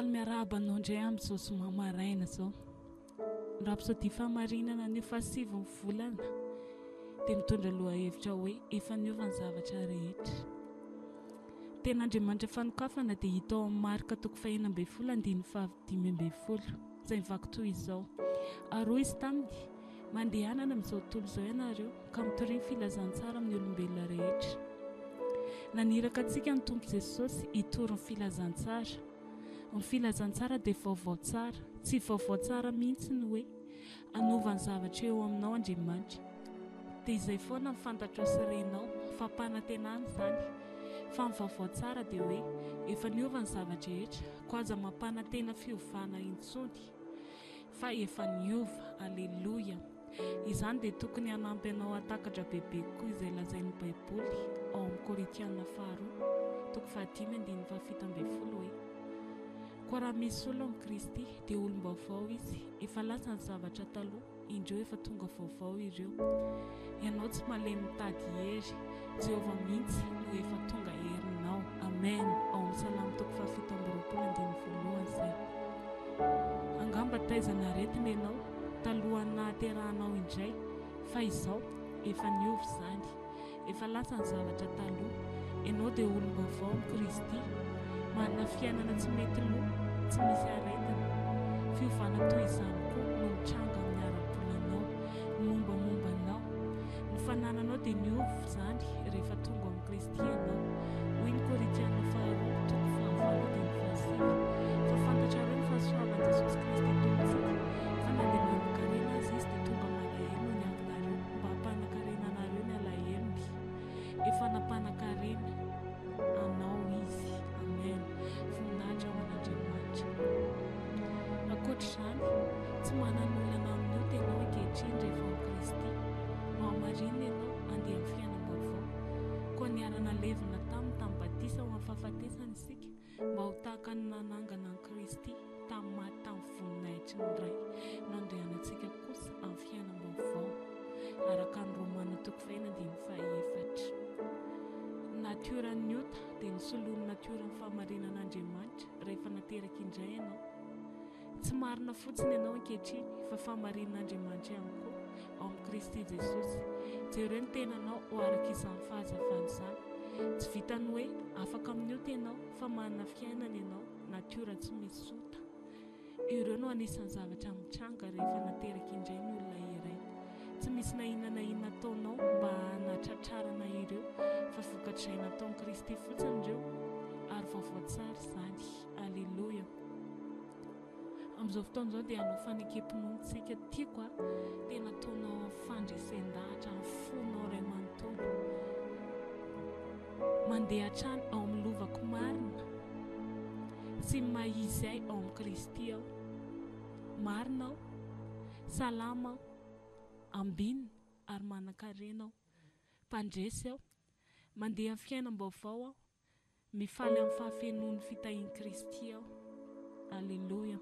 Faly miarahaba anao indray amin'izao zoma maraina izao. Ny Rapsodia Fahamarinana anio fahasivin'ny volana dia mitondra lohahevitra hoe Efa niova ny zavatra rehetra. Tenin'Andriamanitra fanokafana dia hita ao amin'ny Marka toko fahenina ambin'ny folo andininy faha-15 izay mivaky toy izao, Ary hoy izy taminy, Mandehanana amin'izao tontolo izao ianareo ka mitoria ny filazantsara amin'ny olombelona rehetra. Naniraka antsika ny Tompo Jesosy hitory ny filazantsara. Ny filazantsara dia vaovao tsara. Tsy vaovao tsara mihitsy ny hoe hanova ny zavatra eo aminao Andriamanitra. Dia izay foana no fantatrao sy renao, fampanantenana izany. Fa ny vaovao tsara dia hoe efa niova ny zava-drehetra, koa aza mampanantena fiovana intsony. Fa efa niova. Aleloia! Izany dia tokony hanampy anao hahatakatra bebe kokoa izay lazain'ny Baiboly ao amin'ny Korintiana faharoa, toko fahadimy andininy fahafito ambin'ny folo hoe, Koa raha misy olona ao amin'i Kristy, dia olom-baovao izy, efa lasa ny zavatra taloha, indreo efa tonga vaovao ireo. Ianao tsy malemy mitady hery, Jehovah mihitsy no efa tonga herinao. Amen! Ao amin'ny Salamo toko fahafito amby roapolo andininy voalohany izay. Angamba taizana aretina ianao talohan'ny nahaterahanao indray, fa izao efa niova izany. Efa lasa ny zavatra taloha. Ianao dia olom-baovao amin'i Kristy. Manana fiainana tsy mety lo, tsy misy aretina. Fiovana toy izany koa no mitranga amin'ny ara-bolanao, ny mombamomba anao. Ny fanananao dia niova izany rehefa tonga ao amin'i Kristy ianao. Hoy ny Korintiana faharoa, toko fahavalo andininy fahasivy, Fa fantatrareo ny fahasoavan'i Jesosy Kristy Tompontsika, fa na dia manan-karena aza Izy dia tonga malahelo noho ny aminareo, mba hampanan-karena anareo ny alahelony. Efa nampanan-karena anao Izy. Amen. Voninahitra ho an'Andriamanitra. Ankoatra izany, tsy manana olana amin'ny ota ianao ankehitriny rehefa ao amin'i Kristy. Nohamarinina ianao handeha amin'ny fiainam-baovao. Koa niara-nalevina taminy tamin'ny batisa ho amin'ny fahafatesana isika, mba ho tahaka ny nanangana an'i Kristy tamin'ny maty tamin'ny voninahitry ny Ray, no handehanantsika kosa amin'ny fiainam-baovao, araka ny Romana toko faheno andininy fahaefatra. Ny natioran'ny ota dia nosoloan'ny natioran'ny fahamarinan'Andriamanitra rehefa nateraka indray ianao. Tsy marina fotsiny ianao ankehitriny fa fahamarinan'Andriamanitra ihany koa ao amin'i Kristy Jesosy. Jereo ny tenanao ho araka izany fahazavana izany. Tsy vitan'ny hoe afaka amin'ny ota ianao fa manana fiainana ianao, natiora tsy misy ota. Ireo no anisan'ny zavatra mitranga rehefa nateraka indray ny olona iray. Tsy misy na inona na inona ataonao mba hanatratrarana ireo fa vokatr'izay nataon'i Kristy fotsiny ireo ary vaovao tsara izany. Aleloia. Amin'izao fotoana izao dia hanao fanekem-pinoana isika. Tiako a, tena ataonao amin'ny fandresen-dahatra amin'ny fonao iray manontolo. Mandeha hatrany ao amin'ny lovako marina sy ny maha izy ahy ao amin'i Kristy aho. Marina aho, salama aho, ambinina ary manan-karena aho. Mpandresy aho. Mandeha amin'ny fiainam-baovao aho. Mifaly amin'ny fahafenoan'ny fitahian'i Kristy aho. Aleloia.